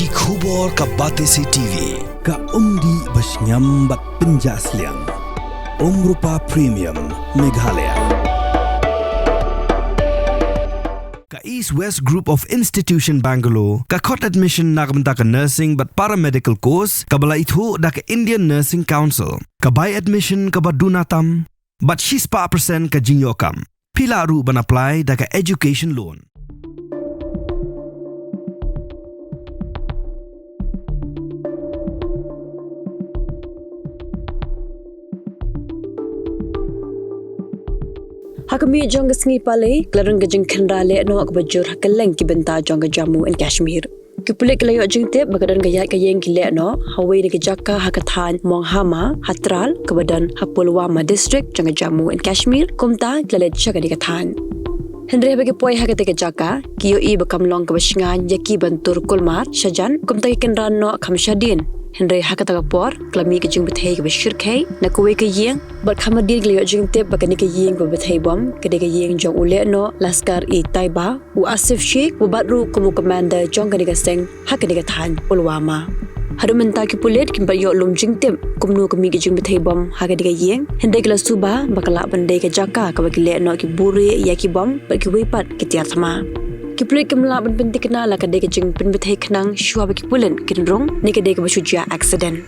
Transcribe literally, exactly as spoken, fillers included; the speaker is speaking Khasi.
Ki khubor ka Batesi T V, ka umdih ba shngiam bad pynjah sliang. Umrupa Premium, Meghalaya. Ka East West Group of Institution Bangalore, ka khot admission na ka bynta ka nursing bad paramedical course, kaba la ithuh da ka Indian Nursing Council, ka bai admission kaba duna tam, bad shispah percent ka jingïoh kam. Phi lah ruh ban apply da ka education loan. Ha ka miet jong ka sngi Palei, ka la don ka jingkhynra lehnoh kaba jur ha kylleng ki bynta jong ka Jammu and Kashmir. Ki pulit ki la ïoh jingtip ba ka don ka ïaid ka ïeng ki lehnoh ha kawei na ka jaka ha ka thaiñ Monghama, ha Tral, kaba don ha Pulwama District jong ka Jammu and Kashmir, kumta ki la leit sha kane ka thaiñ. Hynrei haba ki poi ha kata ka jaka, ki ïohi ba kam long kaba shngaiñ ïa ki ban tur kulmar shajan, kumta ki kynran noh kham shadien. Hynrei ha kata ka por, ka la mih ka jingbthei kaba shyrkhei na kawei ka ïing, bad kham hadien ki la ïoh jingtip ba kane ka ïing ba bthei bom ka dei ka ïing jong u lehnoh Lashkar-e-Taiba, u Asif Sheikh, uba bat ruh kum u commander jong kane ka seng ha kane ka thaiñ Pulwama. Haduh mynta ki pulit kim pat ïoh lum jingtip kumno ka mih ka jingbthei bom ha kane ka ïing, hynrei ki la suba ba ka lah ban dei ka jaka kaba ki lehnoh ki buhrieh ïa ki bom bad kiwei pat ki tiar thma. Ki pulit kim lah ban pynthikna la ka dei ka jingpynbthei khnang shuwa ba ki pulit kin rung ne ka dei kaba shu jia accident.